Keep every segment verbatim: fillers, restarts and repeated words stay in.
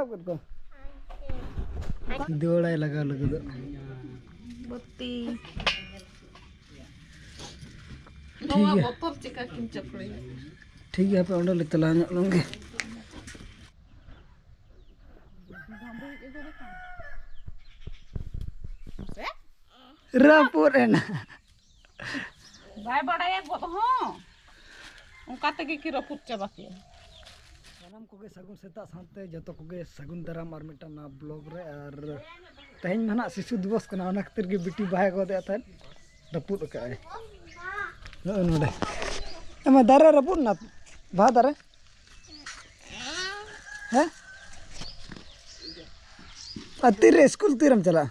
ᱥᱟᱵ ᱠᱮᱫ ᱠᱚᱣᱟ᱾ ᱫᱟᱹᱲᱟᱭ ᱞᱟᱜᱟᱣ ᱞᱟᱹᱜᱤᱫᱚᱜ᱾ ᱵᱟᱹᱛᱤ᱾ ᱴᱷᱤᱠ ᱱᱚᱣᱟ ᱜᱮᱭᱟ᱾ ᱵᱚᱛᱚᱞ ᱪᱮᱠᱟ ᱠᱤᱱ ᱪᱟᱯᱲᱮᱭᱟ? ᱴᱷᱤᱠ ᱜᱮᱭᱟ, ᱦᱟᱯᱮ ᱚᱸᱰᱮ ᱞᱮ ᱪᱟᱞᱟᱣ ᱧᱚᱜ ᱞᱮᱱ ᱜᱮ᱾ ᱨᱟᱹᱯᱩᱫ ᱮᱱᱟ᱾ ᱵᱟᱭ ᱵᱟᱲᱟᱭᱟ ᱜᱚᱫ ᱦᱚᱸ᱾ ᱚᱱᱠᱟ ᱛᱮᱜᱮ ᱠᱤ ᱨᱟᱹᱯᱩᱫ ᱪᱟᱵᱟ ᱠᱮᱜᱼᱟ᱾ ᱥᱟᱱᱟᱢ ᱠᱚᱜᱮ ᱥᱟᱹᱜᱩᱱ ᱥᱮᱛᱟᱜ ᱥᱟᱶᱛᱮ ᱡᱚᱛᱚ ᱠᱚᱜᱮ ᱥᱟᱹᱜᱩᱱ ᱫᱟᱨᱟᱢ ᱟᱨ ᱢᱤᱫᱴᱟᱝ ᱱᱟᱣᱟ ᱵᱞᱚᱜ ᱨᱮ᱾ ᱟᱨ ᱛᱮᱦᱮᱧ ᱢᱟ ᱱᱟᱦᱟᱜ ᱥᱤᱥᱩ ᱫᱤᱵᱚᱥ ᱠᱟᱱᱟ, ᱚᱱᱟ ᱠᱷᱟᱹᱛᱤᱨ ᱜᱮ ᱵᱤᱴᱤ ᱵᱟᱭ ᱜᱚᱫ ᱮᱫ ᱛᱟᱦᱮᱸᱫ, ᱨᱟᱹᱯᱩᱫ ᱟᱠᱟᱫ ᱟᱭ᱾ ᱱᱚᱜᱼᱚᱭ ᱱᱚᱰᱮ᱾ ᱮᱢᱟ ᱫᱟᱨᱮ ᱨᱟᱹᱯᱩᱫ ᱮᱱᱟ, ᱵᱟᱦᱟ ᱫᱟᱨᱮ᱾ ᱦᱮᱸ? ᱟᱨ ᱛᱤᱨᱮ ᱥᱠᱩᱞ ᱛᱤᱨᱮᱢ ᱪᱟᱞᱟᱜᱼᱟ?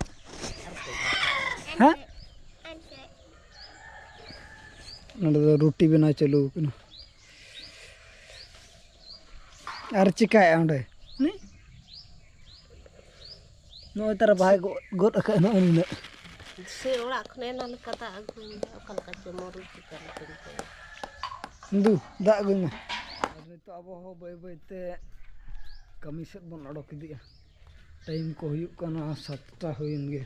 ᱦᱮᱸ? ᱱᱚᱰᱮ ᱫᱚ ᱨᱩᱴᱤ ᱵᱮᱱᱟᱣ ᱪᱟᱹᱞᱩ ᱟᱠᱟᱱᱟ᱾ ᱟᱨ ᱪᱤᱠᱟᱭᱮᱫᱼᱟ ᱚᱸᱰᱮ? ᱦᱩᱸ? ᱱᱚᱜᱼᱚᱭ ᱛᱟᱨᱟ ᱵᱟᱦᱟᱭ ᱜᱚᱫ, ᱜᱚᱫ ᱟᱠᱟᱫ ᱱᱚᱜᱼᱚᱭ ᱱᱩᱱᱟᱹᱜ᱾ ᱥᱮ ᱚᱲᱟᱜ ᱠᱷᱚᱱ ᱮᱱᱟ ᱞᱮᱠᱟ ᱫᱟᱜ ᱟᱹᱜᱩᱭ ᱢᱮ, ᱚᱠᱟ ᱞᱮᱠᱟ ᱪᱚ ᱢᱚᱨᱩ ᱪᱤᱠᱟ ᱞᱮᱠᱟᱧ ᱠᱚᱭᱚᱜ᱾ ᱫᱩ, ᱫᱟᱜ ᱟᱹᱜᱩᱭ ᱢᱮ᱾ ᱟᱨ ᱱᱤᱛᱚᱜ ᱟᱵᱚ ᱦᱚᱸ ᱵᱟᱹᱭ ᱵᱟᱹᱭ ᱛᱮ ᱠᱟᱹᱢᱤ ᱥᱮᱫ ᱵᱚᱱ ᱚᱰᱚᱠ ᱤᱫᱤᱜᱼᱟ᱾ ᱴᱟᱭᱤᱢ ᱠᱚ ᱦᱩᱭᱩᱜ ᱠᱟᱱᱟ ᱥᱟᱛᱴᱟ ᱦᱩᱭᱮᱱ ᱜᱮ,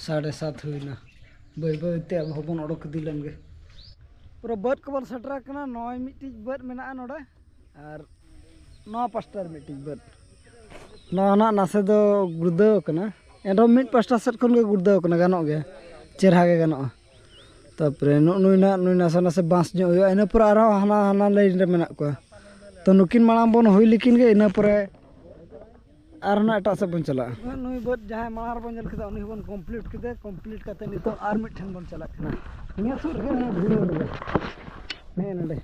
ᱥᱟᱲᱮ ᱥᱟᱛ ᱦᱩᱭᱱᱟ᱾ ᱵᱟᱹᱭ ᱵᱟᱹᱭ ᱛᱮ ᱟᱵᱚ ᱦᱚᱸᱵᱚᱱ ᱚᱰᱚᱠ ᱤᱫᱤ ᱞᱮᱱ ᱜᱮ᱾ ᱯᱩᱨᱟᱹ ᱵᱟᱹᱫᱽ ᱠᱚᱵᱚᱱ ᱥᱮᱴᱮᱨ ᱟᱠᱟᱱᱟ᱾ ᱱᱚᱜᱼᱚᱭ ᱢᱤᱫᱴᱤᱡ ᱵᱟᱹᱫᱽ ᱢᱮᱱᱟᱜᱼᱟ ᱱᱚᱰᱮ, ᱟᱨ ᱱᱚᱣᱟ ᱯᱟᱥᱴᱟ ᱨᱮ ᱢᱤᱫᱴᱤᱡ ᱵᱟᱹᱫᱽ᱾ ᱱᱚᱣᱟ ᱱᱟᱜ ᱱᱟᱥᱮ ᱫᱚ ᱜᱩᱲᱫᱟᱹᱣ ᱠᱟᱱᱟ, ᱮᱱᱨᱮᱦᱚᱸ ᱢᱤᱫ ᱯᱟᱥᱴᱟ ᱥᱮᱫ ᱠᱷᱚᱱ ᱜᱮ ᱜᱩᱲᱫᱟᱹᱣ ᱠᱟᱱᱟ, ᱜᱟᱱᱚᱜ ᱜᱮᱭᱟ, ᱪᱮᱨᱦᱟ ᱜᱮ ᱜᱟᱱᱚᱜᱼᱟ᱾ ᱛᱟᱯᱚᱨᱮ ᱱᱚᱜᱼᱚ ᱱᱩᱭ ᱱᱟᱜ ᱱᱩᱭ ᱱᱟᱥᱮ ᱱᱟᱥᱮ ᱵᱟᱸᱥ ᱧᱚᱜ ᱦᱩᱭᱩᱜᱼᱟ, ᱤᱱᱟᱹ ᱯᱚᱨᱮ ᱟᱨᱦᱚᱸ ᱦᱟᱱᱟ ᱦᱟᱱᱟ ᱞᱟᱭᱤᱱ ᱨᱮ ᱢᱮᱱᱟᱜ ᱠᱚᱣᱟ᱾ ᱛᱚ ᱱᱩᱠᱤᱱ ᱢᱟᱲᱟᱝ ᱵᱚᱱ ᱦᱩᱭ ᱞᱮᱠᱤᱱ ᱜᱮ, ᱤᱱᱟᱹ ᱯᱚᱨᱮ ᱟᱨᱦᱚᱸ ᱱᱟᱜ ᱮᱴᱟᱜ ᱥᱮᱫ ᱵᱚᱱ ᱪᱟᱞᱟᱜᱼᱟ᱾ ᱱᱩᱭ ᱵᱟᱹᱫᱽ ᱡᱟᱦᱟᱸᱭ ᱢᱟᱲᱟᱝ ᱨᱮᱵᱚᱱ ᱧᱮᱞ ᱠᱮᱫᱟ, ᱩᱱᱤ ᱦᱚᱸᱵᱚᱱ ᱠᱚᱢᱯᱞᱤᱴ ᱠᱮᱫᱟ᱾ ᱠᱚᱢᱯᱞᱤᱴ ᱠᱟᱛᱮ ᱱᱤᱛᱚᱜ ᱟᱨ ᱢᱤᱫᱴᱷᱮᱱ ᱵᱚᱱ ᱪᱟᱞᱟᱜ ᱠᱟᱱᱟ᱾ ᱱᱤᱭᱟᱹ ᱥᱩᱨ ᱨᱮᱜᱮ ᱱᱤᱭᱟᱹ ᱵᱷᱤᱲ ᱨᱮᱜᱮ᱾ ᱦᱮᱸ, ᱱᱚᱰᱮ᱾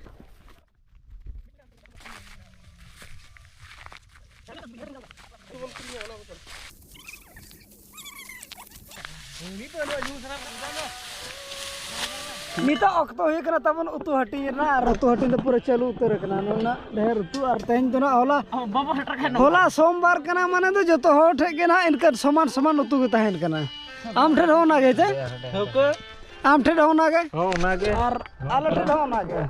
ᱱᱤᱛᱚᱜ ᱚᱠᱛᱚ ᱦᱩᱭ ᱠᱟᱱᱟ ᱛᱟᱵᱚᱱ ᱩᱛᱩ ᱦᱟᱹᱴᱤᱧ ᱨᱮᱱᱟᱜ, ᱟᱨ ᱩᱛᱩ ᱦᱟᱹᱴᱤᱧ ᱫᱚ ᱯᱩᱨᱟᱹ ᱪᱟᱹᱞᱩ ᱩᱛᱟᱹᱨ ᱟᱠᱟᱱᱟ᱾ ᱱᱩᱱᱟᱹᱜ ᱰᱷᱮᱨ ᱩᱛᱩ, ᱟᱨ ᱛᱮᱦᱮᱧ ᱫᱚ ᱱᱟᱜ ᱦᱚᱞᱟ, ᱦᱚᱞᱟ ᱥᱳᱢᱵᱟᱨ ᱠᱟᱱᱟ, ᱢᱟᱱᱮ ᱫᱚ ᱡᱚᱛᱚ ᱦᱚᱲ ᱴᱷᱮᱡ ᱜᱮ ᱱᱟᱜ ᱤᱱᱠᱟᱹ ᱥᱚᱢᱟᱱ ᱥᱚᱢᱟᱱ ᱩᱛᱩ ᱜᱮ ᱛᱟᱦᱮᱱ ᱠᱟᱱᱟ᱾ ᱟᱢ ᱴᱷᱮᱱ ᱦᱚᱸ ᱚᱱᱟᱜᱮ ᱪᱮ? ᱴᱷᱟᱹᱣᱠᱟᱹ᱾ ᱟᱢ ᱴᱷᱮᱱ ᱦᱚᱸ ᱚᱱᱟᱜᱮ? ᱦᱚᱸ, ᱚᱱᱟᱜᱮ᱾ ᱟᱨ ᱟᱞᱮ ᱴᱷᱮᱱ ᱦᱚᱸ ᱚᱱᱟᱜᱮ᱾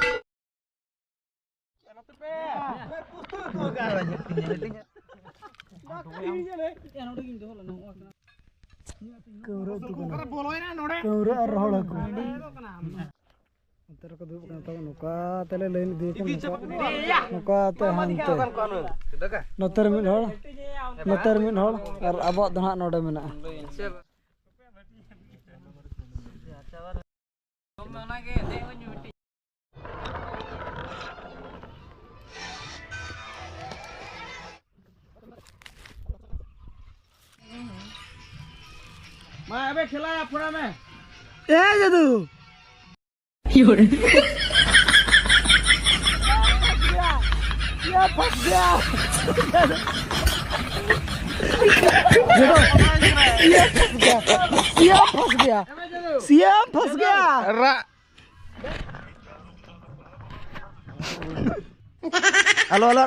ᱠᱟᱹᱣᱨᱟᱹ ᱩᱛᱩ ᱠᱟᱱᱟ᱾ ᱠᱟᱹᱣᱨᱟᱹ ᱟᱨ ᱨᱚᱦᱚᱲ ᱦᱟᱹᱠᱩ᱾ ᱱᱚᱛᱮ ᱨᱮᱠᱚ ᱫᱩᱲᱩᱵ ᱠᱟᱱᱟ ᱛᱟᱵᱚᱱ, ᱱᱚᱝᱠᱟ ᱛᱮᱞᱮ ᱞᱟᱭᱤᱱ ᱤᱫᱤ ᱠᱟᱱᱟ, ᱱᱚᱝᱠᱟ, ᱱᱚᱝᱠᱟ ᱛᱮ ᱦᱟᱱᱛᱮ᱾ ᱱᱚᱛᱮ ᱨᱮ ᱢᱤᱫ ᱦᱚᱲ, ᱱᱚᱛᱮ ᱨᱮ ᱢᱤᱫ ᱦᱚᱲ, ᱟᱨ ᱟᱵᱚᱣᱟᱜ ᱫᱚ ᱱᱟᱦᱟᱜ ᱱᱚᱰᱮ ᱢᱮᱱᱟᱜᱼᱟ᱾ ᱢᱟ, ᱮᱵᱮ ᱠᱷᱮᱞᱟ ᱯᱷᱚᱲᱟ ᱢᱮ᱾ ᱮ ᱡᱟᱫᱩ! ये फंस गया। ये फंस गया। सीएम फंस गया। सीएम फंस गया। रा- हेलो, हेलो।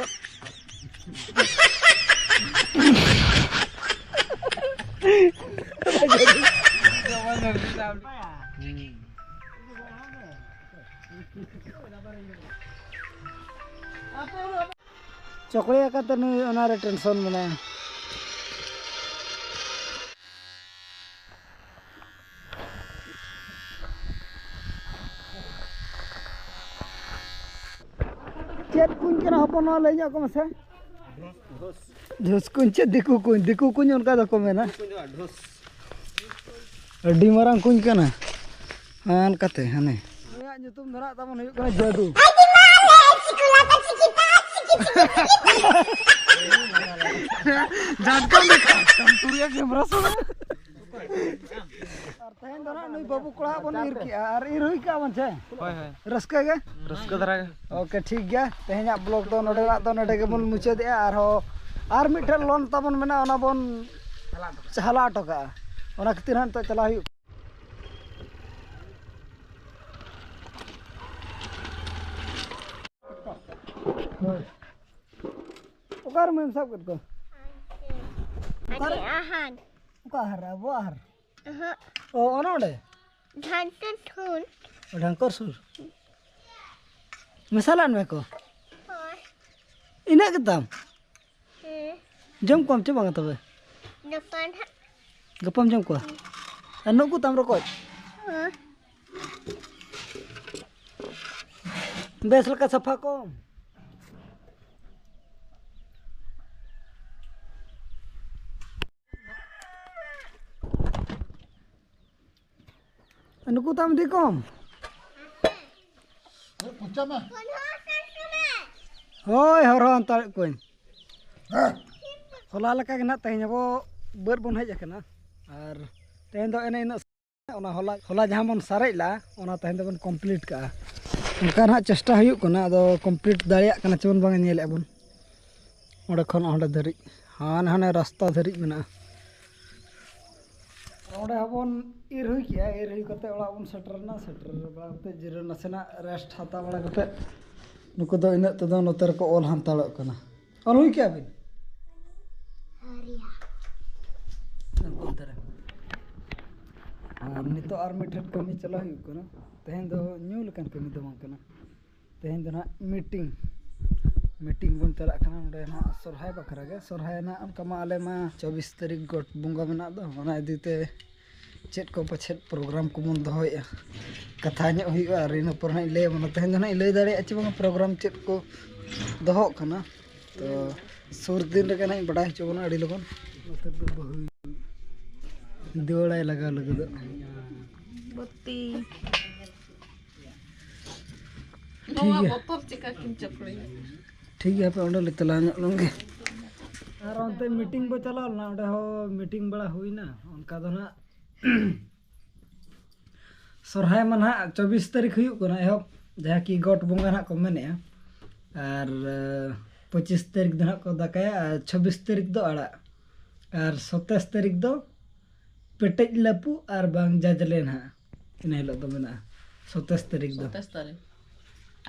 ᱪᱚᱠᱞᱮᱴ ᱟᱠᱟᱫ ᱛᱮ ᱱᱩᱭ ᱚᱱᱟᱨᱮ ᱴᱮᱱᱥᱚᱱ ᱢᱮᱱᱟᱭᱟ᱾ ᱪᱮᱫ ᱠᱩᱧ ᱠᱟᱱᱟ ᱦᱚᱯᱚᱱ, ᱱᱚᱣᱟ ᱞᱟᱹᱭ ᱧᱚᱜ ᱠᱚ ᱢᱮᱥᱮ? ᱰᱷᱩᱥ ᱠᱩᱧ ᱪᱮ ᱫᱤᱠᱩ ᱠᱩᱧ? ᱫᱤᱠᱩ ᱠᱩᱧ ᱚᱱᱠᱟ ᱫᱚᱠᱚ ᱢᱮᱱᱟ᱾ ᱟᱹᱰᱤ ᱢᱟᱨᱟᱝ ᱠᱩᱧ ᱠᱟᱱᱟ᱾ ᱦᱟᱱ ᱠᱟᱛᱮ ᱦᱟᱱᱮ᱾ ᱩᱱᱤᱭᱟᱜ ᱧᱩᱛᱩᱢ ᱫᱚ ᱱᱟᱜ ᱛᱟᱵᱚᱱ ᱦᱩᱭᱩᱜ ᱠᱟᱱᱟ ᱡᱟᱹᱫᱩ᱾ ᱡᱷᱟᱴᱠᱟᱢ ᱫᱮᱠᱷᱟ, ᱥᱩᱨᱭᱟ ᱠᱮᱢᱨᱟ ᱥᱟᱢᱟᱝ᱾ ᱟᱨ ᱛᱮᱦᱮᱧ ᱫᱚ ᱱᱟᱜ ᱱᱩᱭ ᱵᱟᱹᱵᱩ ᱠᱚᱲᱟ ᱵᱚᱱ ᱤᱨ ᱠᱮᱜᱼᱟ ᱟᱨ ᱤᱨ ᱦᱩᱭ ᱠᱮᱜᱼᱟ ᱵᱚᱱ ᱪᱮ? ᱦᱳᱭ, ᱦᱳᱭ᱾ ᱨᱟᱹᱥᱠᱟᱹ ᱜᱮ? ᱨᱟᱹᱥᱠᱟᱹ ᱫᱷᱟᱨᱟ ᱜᱮ᱾ ᱳᱠᱮ, ᱴᱷᱤᱠ ᱜᱮᱭᱟ᱾ ᱛᱮᱦᱮᱧᱟᱜ ᱵᱞᱚᱜ ᱫᱚ ᱱᱚᱰᱮᱱᱟᱜ ᱫᱚ ᱱᱚᱰᱮ ᱜᱮᱵᱚᱱ ᱢᱩᱪᱟᱹᱫᱮᱜᱼᱟ᱾ ᱟᱨᱦᱚᱸ ᱟᱨ ᱢᱤᱫᱴᱮᱱ ᱞᱳᱱ ᱛᱟᱵᱚᱱ ᱢᱮᱱᱟᱜᱼᱟ, ᱚᱱᱟ ᱵᱚᱱ ᱦᱟᱞᱟ ᱦᱚᱴᱚ ᱠᱟᱜᱼᱟ᱾ ᱚᱱᱟ ᱠᱷᱟᱹᱛᱤᱨ ᱦᱟᱸᱜ ᱱᱤᱛᱚᱜ ᱪᱟᱞᱟᱜ ᱦᱩᱭᱩᱜ᱾ ᱚᱠᱟ ᱨᱮᱢ ᱥᱟᱵ ᱠᱮᱫ ᱠᱚᱣᱟ? ᱚᱠᱟᱨᱮ? ᱟᱦᱟᱱ᱾ ᱚᱠᱟ ᱟᱦᱟᱨ ᱨᱮ? ᱟᱵᱚᱣᱟᱜ ᱟᱦᱟᱨ? ᱚᱦᱚᱸᱜ᱾ ᱚ, ᱚᱱᱟ ᱚᱸᱰᱮ? ᱰᱷᱟᱱᱴᱟ ᱴᱷᱩᱱ᱾ ᱚ, ᱰᱷᱟᱝᱠᱚᱨ ᱥᱩᱨ? ᱢᱮᱥᱟ ᱞᱮᱱ ᱢᱮ ᱠᱚ᱾ ᱦᱳᱭ᱾ ᱤᱱᱟᱹᱜ ᱜᱮᱛᱟᱢ? ᱦᱮᱸ᱾ ᱡᱚᱢ ᱠᱚᱣᱟᱢ ᱪᱮ ᱵᱟᱝᱟ ᱛᱚᱵᱮ? ᱜᱟᱯᱟ ᱱᱟᱦᱟᱜ᱾ ᱜᱟᱯᱟᱢ ᱡᱚᱢ ᱠᱚᱣᱟ? ᱟᱨ ᱱᱩᱠᱩ ᱛᱟᱢ ᱨᱚᱠᱚᱡ? ᱦᱮᱸ᱾ ᱵᱮᱥ ᱞᱮᱠᱟ ᱥᱟᱯᱷᱟ ᱠᱚᱢ᱾ ᱱᱩᱠᱩ ᱛᱟᱢ ᱤᱫᱤ ᱠᱚᱢ᱾ ᱯᱚᱪᱟ ᱢᱮ᱾ ᱦᱳᱭ, ᱦᱚᱨᱦᱚ ᱦᱟᱱᱛᱟᱲᱮᱫ ᱠᱚᱣᱟᱹᱧ᱾ ᱦᱮᱸ᱾ ᱦᱚᱞᱟ ᱞᱮᱠᱟ ᱜᱮ ᱱᱟᱦᱟᱜ ᱛᱮᱦᱮᱧ ᱟᱵᱚ ᱵᱟᱹᱫᱽ ᱵᱚᱱ ᱦᱮᱡ ᱟᱠᱟᱱᱟ᱾ ᱟᱨ ᱛᱮᱦᱮᱧ ᱫᱚ ᱮᱱᱮ ᱤᱱᱟᱹᱜ ᱚᱱᱟ ᱦᱚᱞᱟ, ᱦᱚᱞᱟ ᱡᱟᱦᱟᱸ ᱵᱚᱱ ᱥᱟᱨᱮᱡ ᱞᱟᱜᱼᱟ, ᱚᱱᱟ ᱛᱮᱦᱮᱧ ᱫᱚᱵᱚᱱ complete ᱠᱟᱜᱼᱟ᱾ ᱚᱱᱠᱟ ᱱᱟᱦᱟᱜ ᱪᱮᱥᱴᱟ ᱦᱩᱭᱩᱜ ᱠᱟᱱᱟ, ᱟᱫᱚ complete ᱫᱟᱲᱮᱭᱟᱜ ᱠᱟᱱᱟ ᱪᱮᱵᱚᱱ ᱵᱟᱝ ᱧᱮᱞᱮᱫᱼᱟ ᱵᱚᱱ᱾ ᱚᱸᱰᱮ ᱠᱷᱚᱱ ᱚᱸᱰᱮ ᱫᱷᱟᱹᱨᱤᱡ, ᱦᱟᱱᱮ, ᱦᱟᱱᱮ ᱨᱟᱥᱛᱟ ᱫᱷᱟᱹᱨᱤᱡ ᱢᱮᱱᱟᱜᱼᱟ᱾ ᱚᱸᱰᱮ ᱦᱚᱸᱵᱚᱱ ᱤᱨ ᱦᱩᱭ ᱠᱮᱜᱼᱟ, ᱤᱨ ᱦᱩᱭ ᱠᱟᱛᱮ ᱚᱲᱟᱜ ᱵᱚᱱ ᱥᱮᱴᱮᱨ ᱮᱱᱟ᱾ ᱥᱮᱴᱮᱨ ᱵᱟᱲᱟ ᱠᱟᱛᱮ ᱡᱤᱨᱟᱹ ᱱᱟᱥᱮᱱᱟᱜ rest ᱦᱟᱛᱟᱣ ᱵᱟᱲᱟ ᱠᱟᱛᱮ ᱱᱩᱠᱩ ᱫᱚ ᱤᱱᱟᱹᱜ ᱛᱮᱫᱚ ᱱᱚᱛᱮ ᱨᱮᱠᱚ ᱚᱞ ᱦᱟᱱᱛᱟᱲᱚᱜ ᱠᱟᱱᱟ᱾ ᱚᱞ ᱦᱩᱭ ᱠᱮᱜᱼᱟ ᱵᱤᱱ? ᱟᱹᱣᱨᱤᱭᱟ᱾ ᱱᱩᱠᱩ ᱚᱱᱛᱮ ᱨᱮ᱾ ᱟᱨ ᱱᱤᱛᱚᱜ ᱟᱨ ᱢᱤᱫᱴᱷᱮᱱ ᱠᱟᱹᱢᱤ ᱪᱟᱞᱟᱣ ᱦᱩᱭᱩᱜ ᱠᱟᱱᱟ᱾ ᱛᱮᱦᱮᱧ ᱫᱚ ᱧᱩ ᱞᱮᱠᱟᱱ ᱠᱟᱹᱢᱤ ᱫᱚ ᱵᱟᱝ ᱠᱟᱱᱟ᱾ ᱛᱮᱦᱮᱧ ᱫᱚ ᱱᱟᱦᱟᱜ meeting, meeting ᱵᱚᱱ ᱪᱟᱞᱟᱜ ᱠᱟᱱᱟ ᱱᱚᱸᱰᱮ ᱱᱟᱦᱟᱜ ᱥᱚᱨᱦᱟᱭ ᱵᱟᱠᱷᱨᱟ ᱜᱮ᱾ ᱥᱚᱨᱦᱟᱭ ᱱᱟᱦᱟᱜ ᱚᱱᱠᱟ ᱢᱟ ᱟᱞᱮ ᱢᱟ ᱪᱚᱵᱵᱤᱥ ᱛᱟᱹᱨᱤᱠᱷ ᱜᱚᱴ ᱵᱚᱸᱜᱟ ᱢᱮᱱᱟᱜ ᱫᱚ, ᱚᱱᱟ ᱤᱫᱤ ᱛᱮ ᱪᱮᱫ ᱠᱚ ᱯᱟᱪᱷᱮᱫ program ᱠᱚᱵᱚᱱ ᱫᱚᱦᱚᱭᱮᱫᱼᱟ, ᱠᱟᱛᱷᱟ ᱧᱚᱜ ᱦᱩᱭᱩᱜᱼᱟ᱾ ᱟᱨ ᱤᱱᱟᱹ ᱯᱚᱨ ᱦᱟᱸᱜ ᱤᱧ ᱞᱟᱹᱭ ᱟᱵᱚᱱᱟ᱾ ᱛᱮᱦᱮᱧ ᱫᱚ ᱱᱟᱦᱟᱜ ᱤᱧ ᱞᱟᱹᱭ ᱫᱟᱲᱮᱭᱟᱜᱼᱟ ᱪᱮ ᱵᱟᱝᱟ program ᱪᱮᱫ ᱠᱚ ᱫᱚᱦᱚᱜ ᱠᱟᱱᱟ᱾ ᱛᱚ ᱥᱩᱨ ᱫᱤᱱ ᱨᱮᱜᱮ ᱱᱟᱦᱟᱜ ᱤᱧ ᱵᱟᱰᱟᱭ ᱦᱚᱪᱚ ᱵᱚᱱᱟ ᱟᱹᱰᱤ ᱞᱚᱜᱚᱱ᱾ ᱱᱚᱛᱮ ᱫᱚ ᱵᱟᱹᱦᱩ ᱫᱤᱣᱟᱲᱟᱭ ᱞᱟᱜᱟᱣ ᱞᱟᱹᱜᱤᱫᱚᱜ᱾ ᱵᱟᱹᱛᱤ᱾ ᱱᱚᱣᱟ ᱜᱮᱭᱟ᱾ ᱵᱚᱛᱚᱨ ᱪᱮᱠᱟ ᱠᱤᱱ ᱪᱟᱯᱲᱟᱭᱟ? ᱴᱷᱤᱠ ᱜᱮᱭᱟ, ᱦᱟᱯᱮ ᱚᱸᱰᱮ ᱞᱮ ᱪᱟᱞᱟᱣ ᱧᱚᱜ ᱞᱮᱱ ᱜᱮ᱾ ᱟᱨ ᱚᱱᱛᱮ meeting ᱵᱚ ᱪᱟᱞᱟᱣ ᱞᱮᱱᱟ, ᱚᱸᱰᱮ ᱦᱚᱸ meeting ᱵᱟᱲᱟ ᱦᱩᱭᱱᱟ᱾ ᱚᱱᱠᱟ ᱫᱚ ᱱᱟᱦᱟᱜ ᱥᱚᱨᱦᱟᱭ ᱢᱟ ᱱᱟᱦᱟᱜ ᱪᱚᱵᱵᱤᱥ ᱛᱟᱹᱨᱤᱠᱷ ᱦᱩᱭᱩᱜ ᱠᱟᱱᱟ ᱮᱦᱚᱵ, ᱡᱟᱦᱟᱸ ᱠᱤ ᱜᱚᱴ ᱵᱚᱸᱜᱟ ᱱᱟᱦᱟᱜ ᱠᱚ ᱢᱮᱱᱮᱜᱼᱟ᱾ ᱟᱨ, ᱮ, ᱯᱚᱸᱪᱤᱥ ᱛᱟᱹᱨᱤᱠᱷ ᱫᱚ ᱱᱟᱦᱟᱜ ᱠᱚ ᱫᱟᱠᱟᱭᱟ ᱟᱨ ᱪᱷᱟᱵᱵᱤᱥ ᱛᱟᱹᱨᱤᱠᱷ ᱫᱚ ᱟᱲᱟᱜ᱾ ᱟᱨ ᱥᱟᱛᱟᱥ ᱛᱟᱹᱨᱤᱠᱷ ᱫᱚ ᱯᱮᱴᱮᱡ ᱞᱟᱹᱯᱩᱜ ᱟᱨ ᱵᱟᱝ ᱡᱟᱡᱽᱞᱮ ᱱᱟᱦᱟᱜ᱾ ᱤᱱᱟᱹ ᱦᱤᱞᱳᱜ ᱫᱚ ᱢᱮᱱᱟᱜᱼᱟ, ᱥᱟᱛᱟᱥ ᱛᱟᱹᱨᱤᱠᱷ ᱫᱚ᱾ ᱥᱟᱛᱟᱥ ᱛᱟᱹᱨᱤᱠᱷ᱾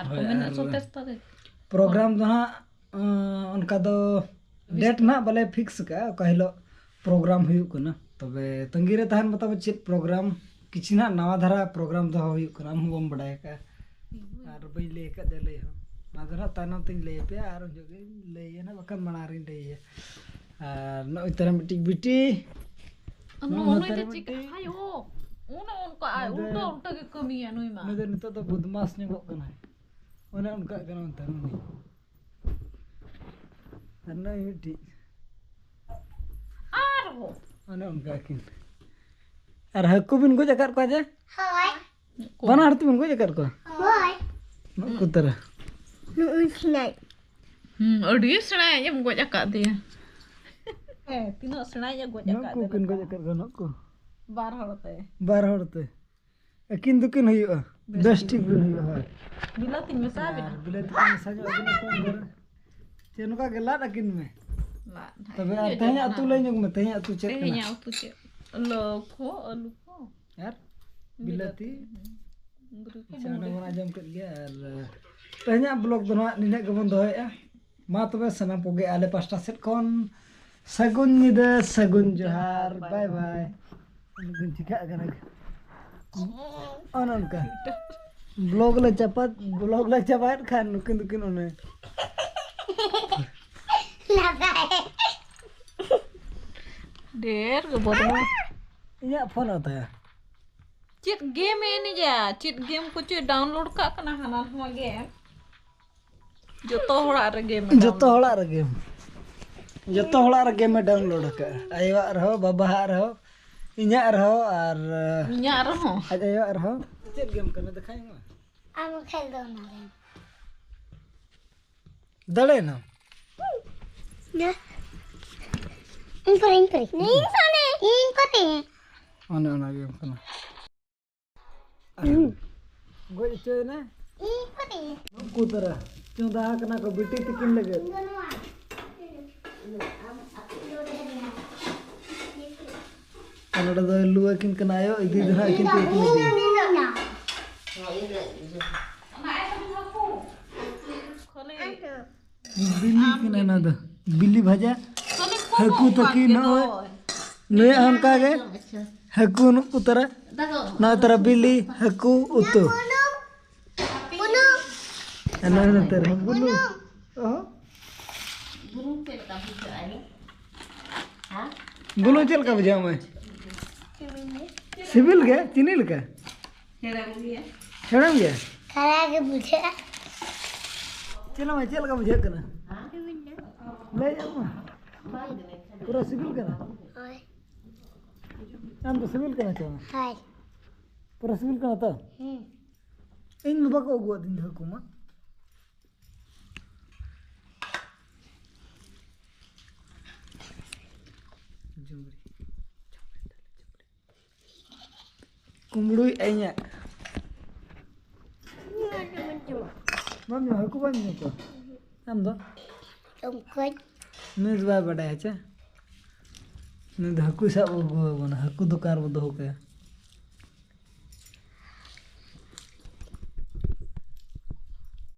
ᱟᱨ ᱠᱚ ᱦᱳᱭ, ᱢᱮᱱᱟ ᱟᱨ ᱥᱟᱛᱟᱥ ᱛᱟᱹᱨᱤᱠᱷ᱾ Program ᱫᱚ ᱦᱟᱸᱜ, ᱟᱸ, ᱚᱱᱠᱟ ᱫᱚ ᱵᱤᱥ date ᱱᱟᱦᱟᱜ ᱵᱟᱞᱮ fix ᱟᱠᱟᱫᱼᱟ, ᱚᱠᱟ ᱦᱤᱞᱳᱜ program ᱦᱩᱭᱩᱜ ᱠᱟᱱᱟ᱾ ᱛᱚᱵᱮ ᱛᱟᱺᱜᱤ ᱨᱮ ᱛᱟᱦᱮᱱ ᱢᱟ ᱛᱟᱵᱚ ᱪᱮᱫ program, ᱠᱤᱪᱷᱤ ᱱᱟᱦᱟᱜ ᱱᱟᱣᱟ ᱫᱷᱟᱨᱟ program ᱫᱚᱦᱚ ᱦᱩᱭᱩᱜ ᱠᱟᱱᱟ, ᱟᱢ ᱦᱚᱸ ᱵᱟᱢ ᱵᱟᱰᱟᱭ ᱟᱠᱟᱫᱼᱟ᱾ ᱟᱨ ᱵᱟᱹᱧ ᱞᱟᱹᱭ ᱟᱠᱟᱫ ᱫᱮ ᱞᱟᱹᱭ ᱦᱚᱸ᱾ ᱢᱟ ᱫᱚ ᱱᱟᱦᱟᱜ ᱛᱟᱭᱱᱚᱢ ᱛᱤᱧ ᱞᱟᱹᱭ ᱟᱯᱮᱭᱟ, ᱟᱨ ᱩᱱ ᱡᱚᱠᱷᱚᱱ ᱞᱟᱹᱭᱟ ᱱᱟᱦᱟᱜ, ᱵᱟᱠᱷᱟᱱ ᱢᱟᱲᱟᱝ ᱨᱤᱧ ᱞᱟᱹᱭᱟ᱾ ᱟᱨ ᱱᱚᱜᱼᱚᱭ ᱛᱟᱨᱟ ᱢᱤᱫᱴᱤᱡ ᱵᱤᱴᱤ, ᱱᱚᱜᱼᱚ ᱱᱚᱜᱼᱚᱭ ᱱᱚᱛᱮ ᱨᱮ ᱪᱮᱫ ᱢᱤᱫᱴᱤᱡ᱾ ᱟᱭᱳ, ᱚᱱᱮ ᱚᱱᱠᱟ ᱟᱭ, ᱱᱩᱭ ᱫᱚ, ᱩᱞᱴᱟᱹ ᱩᱞᱴᱟᱹ ᱜᱮ ᱠᱟᱹᱢᱤᱭᱟ ᱱᱩᱭ ᱢᱟ᱾ ᱱᱩᱭ ᱫᱚ ᱱᱤᱛᱚᱜ ᱫᱚ ᱵᱚᱫᱢᱟᱥ ᱧᱚᱜᱚᱜ ᱠᱟᱱᱟᱭ᱾ ᱚᱱᱮ ᱚᱱᱠᱟᱜ ᱠᱟᱱᱟ ᱚᱱᱛᱮ ᱨᱮ ᱩᱱᱤ᱾ ᱟᱨ ᱱᱩᱭ ᱢᱤᱫᱴᱤᱡ᱾ ᱟᱨᱦᱚᱸ᱾ ᱚᱱᱮ ᱚᱱᱠᱟ ᱠᱤᱱ᱾ ᱟᱨ ᱦᱟᱹᱠᱩ ᱵᱤᱱ ᱜᱚᱡ ᱟᱠᱟᱫ ᱠᱚᱣᱟ ᱡᱮ? ᱦᱳᱭ᱾ ᱵᱟᱱᱟ ᱦᱚᱲ ᱛᱮᱵᱤᱱ ᱜᱚᱡ ᱟᱠᱟᱫ ᱠᱚᱣᱟ? ᱦᱳᱭ᱾ ᱱᱩᱠᱩ ᱛᱟᱨᱟ᱾ ᱱᱩᱜᱼᱩᱭ ᱥᱮᱬᱟᱭ᱾ ᱦᱩᱸ, ᱟᱹᱰᱤ ᱥᱮᱬᱟᱭ ᱮᱢ ᱜᱚᱡ ᱟᱠᱟᱫᱮᱭᱟ᱾ ᱦᱮᱸ, ᱛᱤᱱᱟᱹᱜ ᱥᱮᱬᱟᱭ ᱮ ᱜᱚᱡ ᱟᱠᱟᱫ ᱱᱩᱠᱩ ᱫᱮᱭᱟ ᱠᱤᱱ ᱞᱮᱠᱟ᱾ ᱜᱚᱡ ᱟᱠᱟᱫ ᱠᱚᱣᱟ ᱱᱩᱠᱩ᱾ ᱵᱟᱨ ᱦᱚᱲ ᱛᱮ᱾ ᱵᱟᱨ ᱦᱚᱲ ᱛᱮ᱾ ᱟᱹᱠᱤᱱ ᱫᱚᱠᱤᱱ ᱦᱩᱭᱩᱜᱼᱟ᱾ ᱵᱮᱥ ᱵᱮᱥ ᱴᱷᱤᱠ᱾ ᱴᱷᱤᱠ ᱵᱤᱱ ᱦᱩᱭᱩᱜᱼᱟ, ᱦᱳᱭ᱾ ᱵᱤᱞᱟᱹᱛᱤᱧ ᱢᱮᱥᱟ ᱟᱨ ᱵᱤᱱᱟ᱾ ᱵᱤᱞᱟᱹᱛᱤ ᱠᱤᱱ ᱢᱮᱥᱟ ᱧᱚᱜ ᱟᱹᱠᱤᱱᱟ ᱠᱚᱢ ᱫᱷᱟᱨᱟ᱾ ᱪᱮ ᱱᱚᱝᱠᱟ ᱜᱮ ᱞᱟᱫ ᱟᱹᱠᱤᱱ ᱢᱮ᱾ ᱞᱟᱫ ᱱᱟᱦᱟᱜ ᱛᱚᱵᱮ ᱤᱧ ᱟᱨ ᱵᱩᱡᱷᱟᱹᱣ ᱛᱮᱦᱮᱧᱟᱜ ᱧᱟᱢᱟ᱾ ᱩᱛᱩ ᱞᱟᱹᱭ ᱧᱚᱜ ᱢᱮ, ᱛᱮᱦᱮᱧᱟᱜ ᱩᱛᱩ ᱪᱮᱫ ᱠᱟᱱᱟ? ᱛᱮᱦᱮᱧᱟᱜ ᱩᱛᱩ ᱪᱮᱫ? ᱞᱟᱹᱣ ᱠᱚ, ᱟᱹᱞᱩ ᱠᱚ᱾ ᱟᱨ ᱵᱤᱞᱟᱹᱛᱤ? ᱵᱤᱞᱟᱹᱛᱤ, ᱦᱩᱸ᱾ ᱜᱩᱰᱩ ᱠᱚ ᱟᱪᱪᱷᱟ, ᱚᱱᱟ ᱵᱚᱱ ᱟᱸᱡᱚᱢ ᱠᱮᱫ ᱜᱮᱭᱟ᱾ ᱟᱨ, ᱟᱸ, ᱛᱮᱦᱮᱧᱟᱜ vlog ᱫᱚ ᱱᱟᱦᱟᱜ ᱱᱤᱱᱟᱹᱜ ᱜᱮᱵᱚᱱ ᱫᱚᱦᱚᱭᱮᱫᱼᱟ᱾ ᱢᱟ ᱛᱚᱵᱮ ᱥᱟᱱᱟᱢ ᱠᱚᱜᱮ ᱟᱞᱮ ᱯᱟᱥᱴᱟ ᱥᱮᱫ ᱠᱷᱚᱱ ᱥᱟᱹᱜᱩᱱ ᱧᱤᱫᱟᱹ, ᱥᱟᱹᱜᱩᱱ ᱡᱚᱦᱟᱨ, ᱵᱟᱭ ᱵᱟᱭ᱾ ᱵᱟᱭ ᱵᱟᱭ᱾ ᱪᱤᱠᱟᱹᱜ ᱠᱟᱱᱟ? ᱚᱱᱮ ᱚᱱᱠᱟ᱾ vlog ᱞᱮ ᱪᱟᱯᱟᱫ, vlog ᱞᱮ ᱪᱟᱵᱟᱭᱮᱫ ᱠᱷᱟᱱ ᱱᱩᱠᱤᱱ ᱫᱚᱠᱤᱱ ᱚᱱᱮ᱾ ᱰᱷᱮᱨ ᱜᱮ ᱵᱚᱫᱢᱟᱥ᱾ ᱤᱧᱟᱹᱜ ᱯᱷᱳᱱ ᱚᱛᱟᱭᱟ᱾ ᱪᱮᱫ game ᱮ ᱮᱱᱮᱡᱟ? ᱪᱮᱫ game ᱠᱚᱪᱚᱭ download ᱠᱟᱜ ᱠᱟᱱᱟ, ᱦᱟᱱᱟ ᱱᱚᱣᱟ game᱾ ᱡᱚᱛᱚ ᱦᱚᱲᱟᱜ ᱨᱮ game ᱮ ᱡᱚᱛᱚ download᱾ ᱦᱚᱲᱟᱜ ᱨᱮ game᱾ ᱡᱚᱛᱚ ᱦᱚᱲᱟᱜ ᱨᱮ game ᱮ download ᱟᱠᱟᱫᱼᱟ᱾ ᱟᱭᱳᱣᱟᱜ ᱨᱮᱦᱚᱸ, ᱵᱟᱵᱟᱣᱟᱜ ᱨᱮᱦᱚᱸ, ᱤᱧᱟᱹᱜ ᱨᱮᱦᱚᱸ, ᱟᱨ ᱤᱧᱟᱹᱜ ᱨᱮᱦᱚᱸ᱾ ᱟᱡ ᱟᱭᱳᱣᱟᱜ ᱨᱮᱦᱚᱸ᱾ ᱪᱮᱫ game ᱠᱟᱱᱟ? ᱫᱮᱠᱷᱟᱧ ᱢᱮ᱾ ᱟᱢ ᱠᱷᱮᱞ ᱫᱚ ᱚᱱᱟ game᱾ ᱫᱟᱲᱮᱭᱮᱱᱟᱢ? ᱤᱧ ᱯᱟᱨᱮ, ᱤᱧ ᱯᱟᱨᱮ᱾ ᱤᱧ ᱯᱟᱨᱮ᱾ ᱤᱧ ᱯᱟᱨᱮ᱾ ᱚᱱᱮ ᱚᱱᱟ game ᱠᱟᱱᱟ᱾ ᱜᱚᱡ ᱦᱚᱪᱚᱭᱮᱱᱟ᱾ ᱤᱧ ᱯᱟᱨᱮ᱾ ᱱᱩᱠᱩ ᱛᱟᱨᱟ ᱪᱚᱸᱫᱟ ᱟᱠᱟᱱᱟ ᱠᱚ ᱵᱤᱴᱤ ᱛᱤᱠᱤᱱ ᱞᱟᱹᱜᱤᱫ᱾ ᱟᱨ ᱱᱚᱰᱮ ᱫᱚ ᱞᱩ ᱟᱹᱠᱤᱱ ᱠᱟᱱᱟ ᱟᱭᱳ, ᱤᱫᱤ ᱫᱚ ᱱᱟᱦᱟᱜ ᱟᱹᱠᱤᱱ ᱛᱮ ᱠᱤᱱ ᱤᱫᱤᱭᱟ᱾ ᱵᱤᱞᱤ ᱠᱟᱱᱟ ᱱᱚᱣᱟ ᱫᱚ᱾ ᱵᱤᱞᱤ ᱵᱷᱟᱡᱟ᱾ ᱦᱟᱹᱠᱩ ᱛᱟᱹᱠᱤ ᱱᱚᱜᱼᱚᱭ᱾ ᱱᱩᱭᱟᱜ ᱦᱚᱸ ᱚᱱᱠᱟ ᱜᱮ᱾ ᱦᱟᱹᱠᱩ ᱱᱩᱠᱩ ᱛᱟᱨᱟ᱾ ᱱᱚᱣᱟ ᱛᱟᱨᱟ ᱵᱤᱞᱤ, ᱦᱟᱹᱠᱩ ᱩᱛᱩ᱾ ᱟᱞᱮ ᱱᱚᱛᱮ ᱨᱮᱦᱚᱸ ᱵᱩᱞᱩᱝ᱾ ᱚᱦᱚᱸ᱾ ᱵᱩᱞᱩᱝ ᱪᱮᱫ ᱞᱮᱠᱟ ᱵᱩᱡᱷᱟᱹᱜᱼᱟ ᱭᱟ? ᱦᱮᱸ? ᱵᱩᱞᱩᱝ ᱪᱮᱫ ᱞᱮᱠᱟ ᱵᱩᱡᱷᱟᱹᱣ ᱢᱟᱹᱭ? ᱥᱤᱵᱤᱞ ᱜᱮ, ᱪᱤᱱᱤ ᱞᱮᱠᱟ᱾ ᱦᱮᱲᱮᱢ ᱜᱮᱭᱟ᱾ ᱦᱮᱲᱮᱢ ᱜᱮ᱾ ᱠᱟᱲᱟ ᱜᱮ ᱵᱩᱡᱷᱟᱹᱜᱼᱟ᱾ ᱪᱮᱫ ᱢᱟᱹᱭ, ᱪᱮᱫ ᱞᱮᱠᱟ ᱵᱩᱡᱷᱟᱹᱜ ᱠᱟᱱᱟ? ᱞᱟᱹᱭ ᱧᱚᱜ ᱢᱮ᱾ ᱯᱩᱨᱟᱹ ᱥᱤᱵᱤᱞ ᱠᱟᱱᱟ᱾ ᱦᱳᱭ ᱟᱢ ᱫᱚ ᱥᱤᱵᱤᱞ ᱠᱟᱱᱟ ᱪᱮ ᱵᱟᱝ? ᱦᱳᱭ ᱯᱩᱨᱟᱹ ᱥᱤᱵᱤᱞ ᱠᱟᱱᱟ ᱛᱚ? ᱦᱩᱸ ᱤᱧ ᱵᱟᱵᱟ ᱠᱚ ᱟᱹᱜᱩᱣᱟᱫᱤᱧ ᱫᱚ ᱦᱟᱹᱠᱩ ᱢᱟ᱾ ᱠᱩᱢᱵᱽᱲᱩᱭ ᱤᱧᱟᱹᱜ᱾ ᱵᱟᱢ ᱧᱟᱢ ᱦᱟᱹᱠᱩ ᱵᱟᱢ ᱧᱟᱢ ᱠᱚᱣᱟ? ᱟᱢ ᱫᱚ? ᱡᱚᱢ ᱠᱚᱧ ᱱᱩᱭ ᱫᱚ ᱵᱟᱭ ᱵᱟᱰᱟᱭᱟ ᱪᱮ? ᱱᱩᱭ ᱫᱚ ᱦᱟᱹᱠᱩᱭ ᱥᱟᱵ ᱟᱹᱜᱩ ᱟᱵᱚᱱᱟ, ᱦᱟᱹᱠᱩ ᱫᱚᱠᱟᱱ ᱨᱮᱵᱚ ᱫᱚᱦᱚ ᱠᱟᱭᱟ᱾